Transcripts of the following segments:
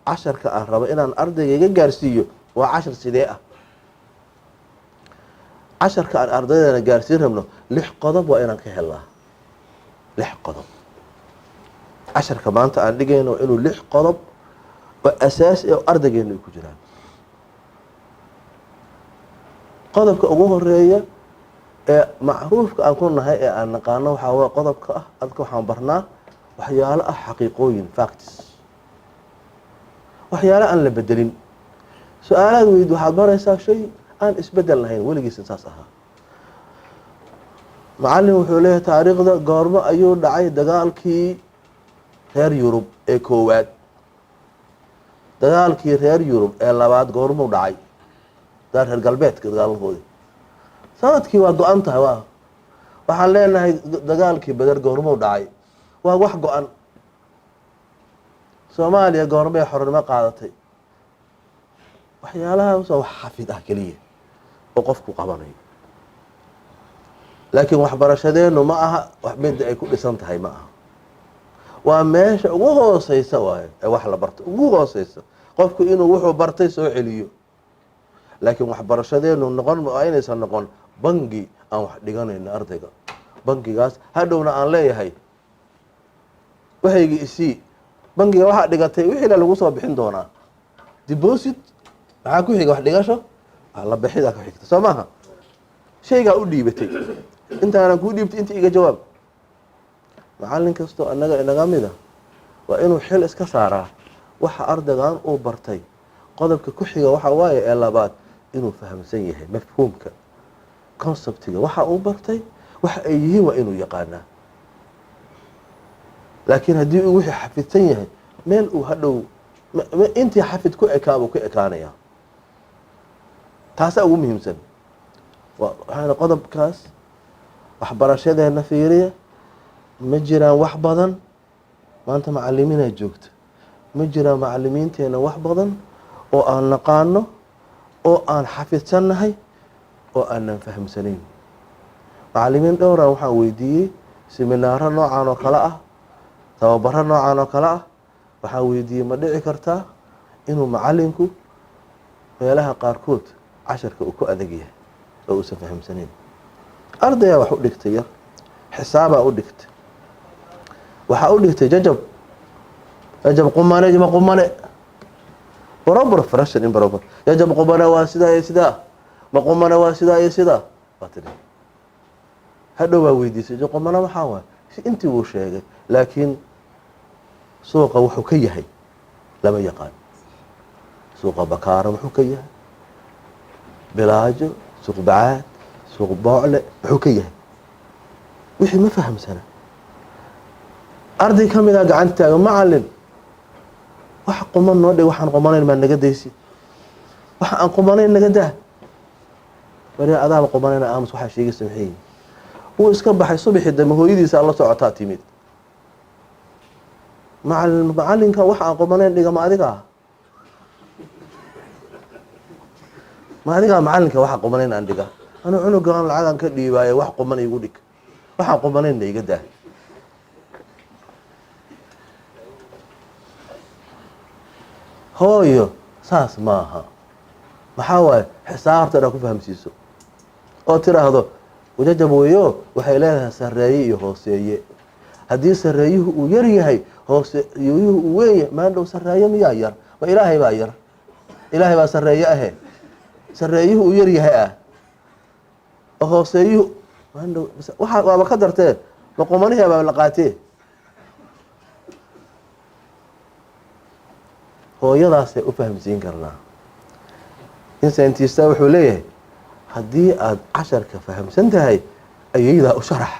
Casharka aan rabo inaan ardayga iga gaarsiiyo waa cashar sidee ah? Casharka aan ardaydana gaarsiin rabno 6 qodob waa inaan ka helnaa. 6 qodob. Casharka maanta aan dhigayno waa inuu 6 qodob oo asaasi ah oo ardaygeenu ay ku jiraan. Qodobka ugu horeeya ee macruufka aan ku nahay ee aan naqaano waxaa waa qodobka ah, adka waxaan barnaa waxyaalo ah xaqiiqooyin, facts, waxyaalo aan la bedelin. Su-aalaad weyd waxaad baraysaa shay aan isbedel lahayn, weligiisa saas ahaa. Macallin wuxuu leeyahay, taariikhda goormo ayuu dhacay dagaalkii reer Yurub ee koowaad? Dagaalkii reer Yurub ee labaad goormuu dhacay? Dagaal reer galbeedka dagaalkoodii sanadkii waa go-an tahay. Waa waxaan leenahay dagaalkii Beder goormuu dhacay? Waa wax go-an. Soomaaliya goormay xornimo qaadatay? Waxyaalahaas waa wax xafid ah keliya oo qofku qabanayo, laakiin waxbarashadeenu ma aha midda ay ku dhisan tahay, ma aha. Waa meesha ugu hooseysa waayo ee wax la barto ugu hooseysa, qofku inuu wuxuu bartay soo celiyo. Laakiin waxbarashadeenu noqon waa inaysan noqon bangi aan wax dhiganayno ardayga, bangigaas hadhowna aan leeyahay waxaygi isii. Bangiga waxaa dhigatay wixii la lagu soo bixin doonaa deposit. Maxaa ku xiga? Wax dhigasho la bixida ku xigta, soo maaha? Shaygaa u dhiibatay, intaanan kuu dhiibtay inta iga jawaab. Macallin kastoo annaga inaga mid a waa inuu xil iska saaraa waxa ardaygan uu bartay. Qodobka ku xiga waxa waaye ee labaad, inuu fahamsan yahay mafhuumka, conceptiga waxa uu bartay, waxa ay yihiin waa inuu yaqaanaa. Laakiin haddii uu wixii xafidsan yahay, meel uu hadhow intii xafid ku ekaabuu ku ekaanaya. Taasaa ugu muhiimsan. Waxaana qodobkaas waxbarashadeena fiiriya, ma jiraan wax badan maanta macalimiinaa joogta, ma jiraan macalimiinteena wax badan oo aan naqaano oo aan xafidsannahay oo aanan fahamsanayn. Macalimiin dhowran waxaan weydiiyey seminaaro noocan oo kale ah, tababaro noocan oo kale ah. Waxaan weydiiyey, ma dhici kartaa inuu macalinku meelaha qaarkood casharka uu ku adag yahay oo uusan fahamsanayn? Ardayaa wax u dhigtay yar, xisaabaa u dhigtay, waxaa u dhigtay jajab, jajab qumane, ma qumane, proper fraction, improper, jajab qumane waa sidaa iyo sidaa, ma qumane waa sidaa iyo sidaa. Waa tiri, hadhow baa weydiisay, qumane maxaa waay? Si intii wuu sheegay, laakiin suuqa wuxuu ka yahay lama yaqaan. Suuqa Bakaara muxuu ka yahay? Bilaajo, Suuq Bacaad, Suuq Boocle muxuu ka yahay? Wixii ma fahamsana. Arday ka mid ah gacanta taaga, macalin, wax quman noo dhig, waxaan qumanayn maa naga daysi, waxa aan qumanayn naga daa. Bari adaaba qumanayna, aamus, waxaa sheegaysa maxay yihin? Wuu iska baxay. Subaxii dambe hooyadiisa la socotaa timid. Macalin, macalinka waxa aan qumanayn dhiga, ma adigaa? Ma adigaa macalinka waxa qumanayn aan dhiga? Anu cunugaan lacagaan ka dhiibaayo, wax quman igu dhig, waxaan qumanaynna iga daa. Hooyo, saas maaha. Maxaa waaye? Xisaabta inaad ku fahamsiiso oo tiraahdo wajajab weyo, waxay leedahay sareeye iyo hooseeye. Haddii sareeyuhu uu yar yahay, hooseeyuhu uu weyn yahay, maandhow sareeye miyaa yar? Ma Ilaahay baa yar? Ilaahay baa sareeye ahe. Sareeyuhu uu yar yahay ah oo hooseeyuhu maandhow waxa waaba ka dartee, maqumanihi baa la qaatee. Hooyadaasay u fahamsiin karnaa. In scientista wuxuu leeyahay, haddii aada casharka fahamsan tahay, ayeydaa u sharax.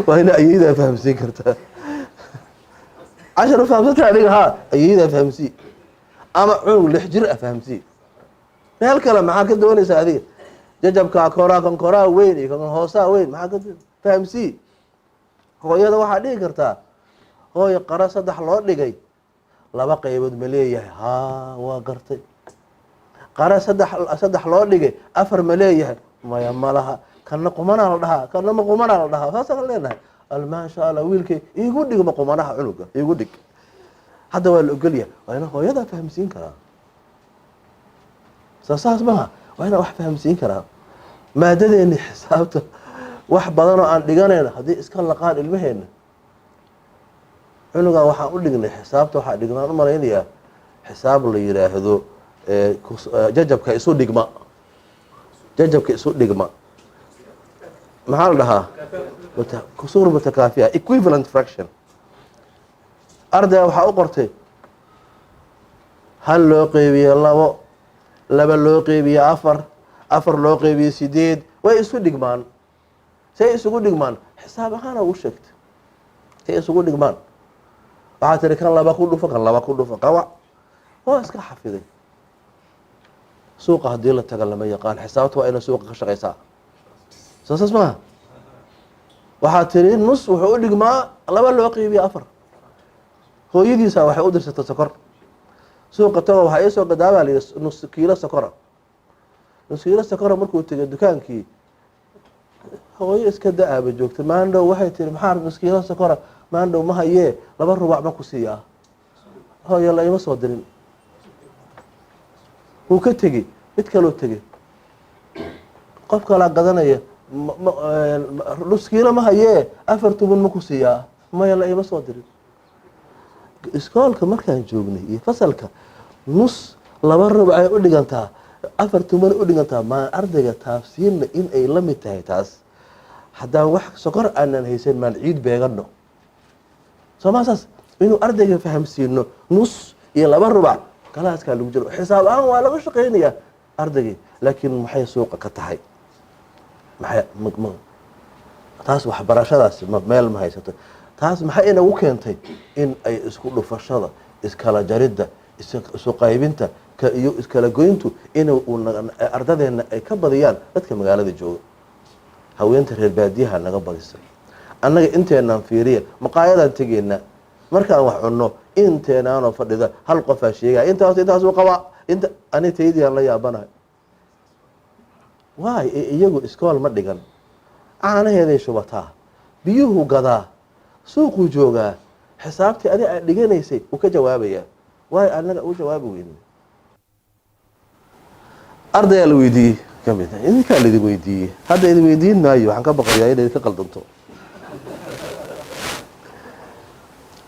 Waa ina ayeydaa fahamsiin kartaa. Cashar u fahamsan tahay adiga, haa, ayeydaa fahamsii ama cunug 6 jir ah fahamsii. Meel kale maxaa ka doonaysaa adiga? Jajabkaa koraa, kan koraa weyn iyo kan hoosaa weyn, maxaa ka fahamsii? Hooyada waxaa dhigi kartaa, hooyo, qara 3 loo dhigay 2 qaybood ma leeyahay? Haa, waa gartay. Qara 3 loo dhigay 4 ma leeyahay? Maya, malaha. Kana qumanaa la dhahaa, kana ma qumanaa la dhahaa. Saasaan leenahay. Al maasha Allah, wiilkay iigu dhig ma qumanaha, cunuga iigu dhig. Hadda waa la ogolyahay, waa inaan hooyadaa fahamsiin karaa. Soo saas maha? Waa inaan wax fahamsiin karaa. Maadadeeni xisaabta wax badanoo aan dhiganayno haddii iska laqaan ilmaheena. Cunugan waxaan u dhignay xisaabta, waxaa dhignaan u malaynayaa xisaab la yidhaahdo jajabka isu dhigma. Jajabka isu dhigma maxaa la dhahaa? Kusuur mutakaafiya, equivalent fraction. Ardayga waxaa u qortay hal loo qeybiye labo, laba loo qeybiye afar, afar loo qeybiye sideed, way isu dhigmaan. Say isugu dhigmaan? Xisaab ahaana ugu sheegtay say isugu dhigmaan. Waxaa tiri kan laba ku dhufo, kan laba ku dhufo, qawac, waa iska xafiday. Suuqa haddii la taga lama yaqaan. Xisaabta waa inay suuqa ka shaqeysaa. Soo saas maaha? Waxaa tiri nus wuxuu u dhigmaa laba loo qeybiye afar. Hooyadiisa waxay u dirsatay sokor. Suuqa tago, waxaa iisoo gadaabaa la yihi nus kiilo sokora. Nus kiilo sokora markuu tegay dukaankii, hooyo iska da-aaba joogta. Maandhow waxay tiri, maxaa nus kiilo sokora? Maandhow ma hayee, laba rubac ma ku siiyaa? Hooyo, la ima soo dirin. Wuu ka tegey, mid kaloo tegey, qof kalaa gadanaya. Nus kiilo ma hayee, afar tuban ma ku siiyaa? Maya, la ima soo dirin. Iskoolka markaan joognay iyo fasalka, nus laba rubacay u dhigantaa, afar tuban u dhigantaa. Maan ardayga taafsiinna in ay la mid tahay taas? Haddaan wax sokor aanan haysan, maan ciid beegano? Soo maa saas? Inuu ardayga fahamsiino nus iyo laba rubac galaaskaa lagu jiro, xisaab ahaan waa laga shaqeynayaa ardaygii, laakiin maxay suuqa ka tahay? Maxay taas waxbarashadaasi meel ma haysato. Taas maxay inagu keentay? In ay isku dhufashada, iskala jaridda, isu qaybinta iyo iskala goyntu in ardadeenna ay ka badiyaan dadka magaalada jooga. Haweenta reer baadiyaha naga badisa. Annaga inteenaan fiiriya, maqaayadaan tegeynaa, markaan wax cunno inteenaanoo fadhida hal qofaa sheegaya intaas intaasuu qabaa. Inta ani taydiyaan la yaabanahay. Waay, iyagu iskool ma dhigan. Caanaheeday shubataa, biyuhu gadaa, suuquu joogaa, xisaabtii adi aad dhiganaysay uu ka jawaabayaa. Waayo annaga u jawaabi weyne? Ardayaa la weydiiyey kamid idinkaa laidin weydiiyey. Hadda idin weydiin maayo, waxaan ka baqayaa inay idinka qaldanto.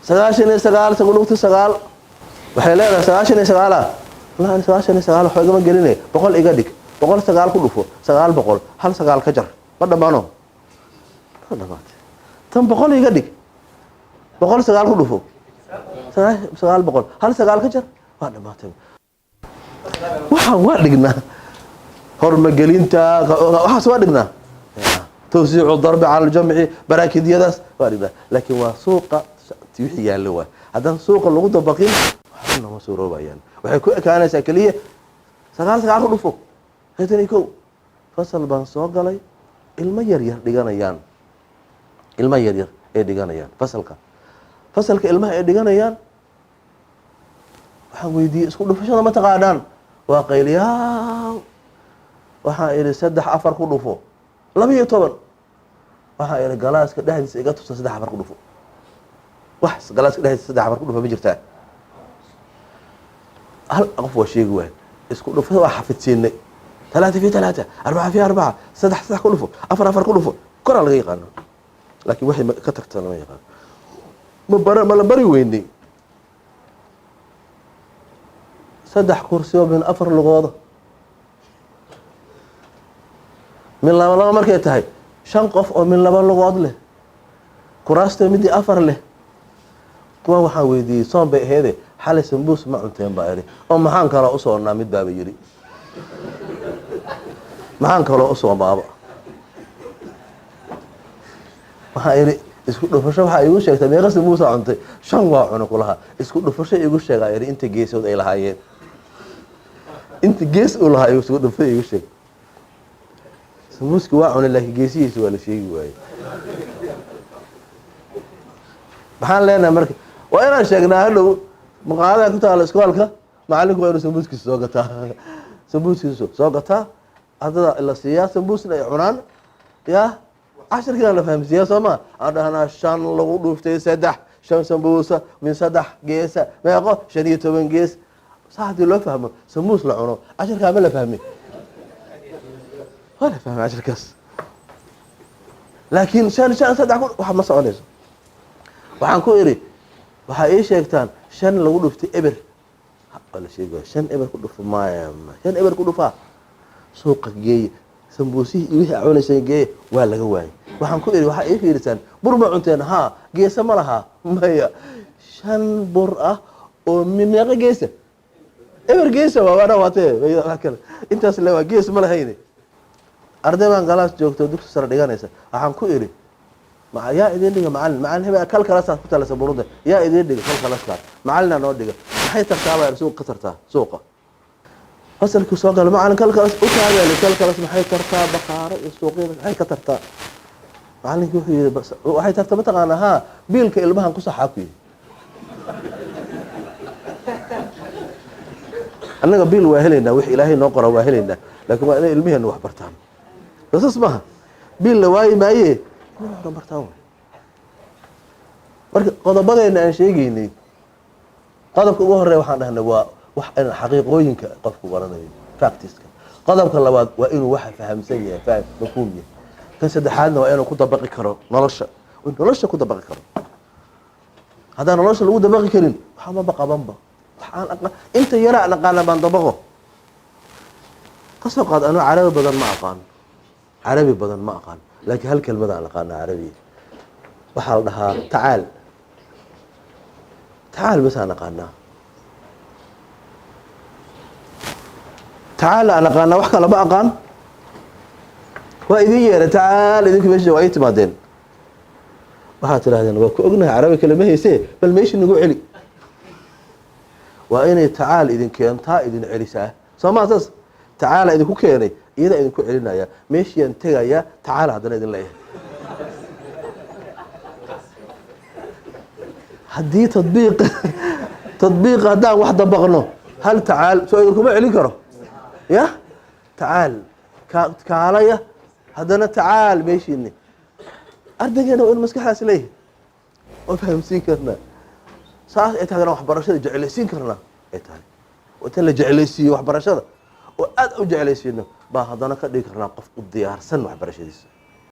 99 9.9 waxay leedahay 99 a. Wallahi 99 waxba igama geline, 100 iga dhig. 100 sagaal ku dhufo, 900, hal sagaal ka jar, ma dhamaano? Ma dhamaatay. Tan 100 iga dhig, 100 sagaal ku dhufo, 900, hal sagaal ka jar, waa dhamaatay. Waxaan waa dhignaa hormagelinta, waxaas waa dhignaa, tawsiicu darbi cala aljamci, baraakidyadaas waa dhignaa, laakiin waa suuqa wixii yaallo. Waay haddaan suuqa lagu dabaqin, waxba nama suuroobayaan. Waxay ku ekaanaysaa keliya sagaal sagaal ku dhufo, 51. Fasal baan soo galay, ilmo yar yar dhiganayaan, ilmo yar yar ay dhiganayaan fasalka. Fasalka ilmaha ay dhiganayaan waxaan weydiiyey, isku dhufashada ma taqaanaan? Waa qayliyaa. Waxaan idhi, saddex afar ku dhufo, 12. Waxaan idhi, galaaska dhexdiisa iga tusa saddex afar ku dhufo. Wax galaaska dhexdiisa saddex afar ku dhufo ma jirtaa? Hal qof waa sheegi waay. Isku dhufo waa xafidsiinay: talaata fi talaata, arbaca fi arbaca, saddex saddex ku dhufo, afar afar ku dhufo, koraa laga yaqaano, laakiin waxay ka tagta lama yaqaano. Ma bara, ma la bari weynay? Saddex kursi oo min afar lugooda, min laba laba markay tahay, shan qof oo min laba lugood leh, kuraasta midii afar leh. Kuwa waxaan weydiiyey, soon bay aheede, xalay sambuus ma cunteen baa idhi. Oo maxaan kaloo usoonaa? Mid baaba yidhi, maxaan kaloo usoomaaba? Waxaan idhi, isku dhufasho waxaa iigu sheegtay meeqa sambuusaa cuntay? Shan waa cuna kulahaa. Isku dhufasho iigu sheegaa idhi, inta geesood ay lahaayeen, inta gees uu lahaa isku dhufo iigu sheeg. Sambuuski waa cunay, laakiin geesihiisa waa la sheegi waayey. Maxaan leenahay marka? Waa inaan sheegnaa hadhow maqaayada ku taala iskoolka, macalinku waa inuu sambuuskiisa soo gataa, sambuuskiisa soo gataa, ardada la siiyaa, sambuusna ay cunaan, ya cashirkiina la fahamsiiyaa. Soo ma aan dhahnaa shan lagu dhuuftay saddex Shan sambuusa min saddex geesa meeqo? 15 gees. Saa haddii loo fahmo, sambuus la cuno, casharkaa ma la fahmi? Waa la fahmay casharkaas, laakiin shan shan saddex ku wax ma soconayso. Waxaan ku idhi, waxaa ii sheegtaan shan lagu dhuftay eber. Waa la sheegi. Shan eber ku dhufo? Maya, shan eber ku dhufaa. Suuqa geeye, sambuusihii iyo wixii a cunaysan geeye, waa laga waayay. Waxaan ku idhi, waxaa ii fiirisaan, bur ma cunteen? Haa. Geese ma lahaa? Maya. Shan bur ah oo meeqa geesa? Eber geesa. Waa waana waatee kale intaas le waa gees ma lahayne. Arday baan galaas joogto, dugsi sare dhiganaysa. Waxaan ku idhi, yaa idin dhiga? Macalin, macalin hebel. Calculusaad ku talasa buruda, yaa idin dhiga calculuskaas? Macalinaa noo dhiga. Maxay tartaa baa suuqa ka tartaa? Suuqa fasalkii soo gala, macalin, calculus u taagaali, calculus maxay tartaa? Bakaaro iyo suuqyada maxay ka tartaa? Macalinkii wuxuu yihi, waxay tarta mataqaanaa? Haa, biilka ilmahan ku saxaa, ku yihi. Annaga biil waa helaynaa, wix Ilaahay noo qora waa helaynaa, laakiin waa inay ilmiheenu wax bartaan. Saas maaha, biil la waayi maaye, inay wax bartaan waay. Marka qodobadeena aan sheegaynay, qodobka ugu horeya waxaan dhahnay waa wax in xaqiiqooyinka qofku baranayo, factiska. Qodobka labaad waa inuu waxa fahamsan yahay, faham mafhuum yahay. Kan saddexaadna waa inuu ku dabaqi karo nolosha, nolosha ku dabaqi karo. Haddaan nolosha lagu dabaqi karin, waxa maba qabanba. Waxaan aqaan inta yara aan aqaana baan dabaqo. Kasoo qaad, anuu carabi badan ma aqaan, carabi badan ma aqaan, laakiin hal kelmad aan aqaana carabiya, waxaa la dhahaa tacaal. Tacaal bas aan aqaanaa, tacaal aan aqaanaa, wax kale ma aqaan. Waa idin yeera, tacaal. Idinku meesha waa ii timaadeen, waxaad tidhahdeen, waa ku ognahay carabi kale ma haysee, bal meesha nagu celi. Waa inay tacaal idin keentaa, idin celisaa, soo maa? Saas tacaala idinku keenay, iyadaa idinku celinaya. Meeshiiyaan tegayaa, tacaala haddana idin leeyahay. Haddii tadbiiq tadbiiq haddaan wax dabaqno, hal tacaal soo idinkuma celin karo. Ya tacaal kaalaya, haddana tacaal meeshiini. Ardaygeena waa inu maskaxdaas leeyahay, waa fahamsiin karnaa. Saas ay tahay waxbarashada jeclaysiin karnaa ay tahay. Inta la jeclaysiiyo waxbarashada oo aada u jeclaysiino, baa haddana ka dhigi karnaa qof u diyaarsan waxbarashadiisa.